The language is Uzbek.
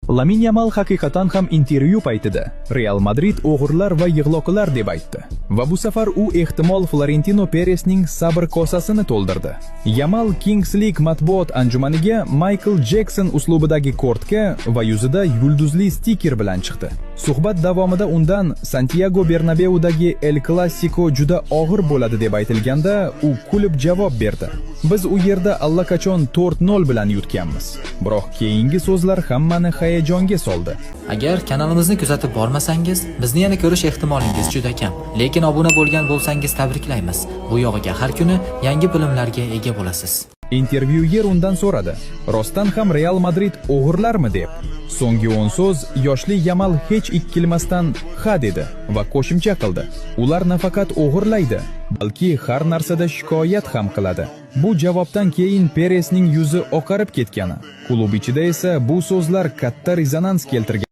Lamin Yamal haqiqatan ham intervyu paytida "Real Madrid o'g'irlar va yig'loqlar" deb aytdi. Va bu safar u ehtimol Florentino Peresning sabr kosasini to'ldirdi. Yamal Kings League matbuot anjumaniga Michael Jackson uslubidagi kurtka va yuzida yulduzli stiker bilan chiqdi. Suhbat davomida undan Santiago Bernabeudagi El Clasico juda og'ir bo'ladi deb aytilganda, u kulib javob berdi: "Biz u yerda allaqachon 4-0 bilan yutganmiz." Biroq keyingi so'zlar hammani hayajonga soldi. Agar kanalimizni kuzatib bormasangiz, bizni yana ko'rish ehtimolingiz juda kam. Lekin obuna bo'lgan bo'lsangiz, tabriklaymiz. Bu yog'iga har kuni yangi bilimlarga ega bo'lasiz. Intervyuer undan so'radi: "Rostdan ham Real Madrid o'g'irlarmi?" deb. So'nggi 10 so'z yoshli Yamal hech ikkilmasdan "ha" dedi va qo'shimcha qildi: "Ular nafaqat o'g'irlaydi, balki har narsada shikoyat ham qiladi." Bu javobdan keyin Peresning yuzi oqarib ketgani, klub ichida esa bu so'zlar katta rezonans keltirgan.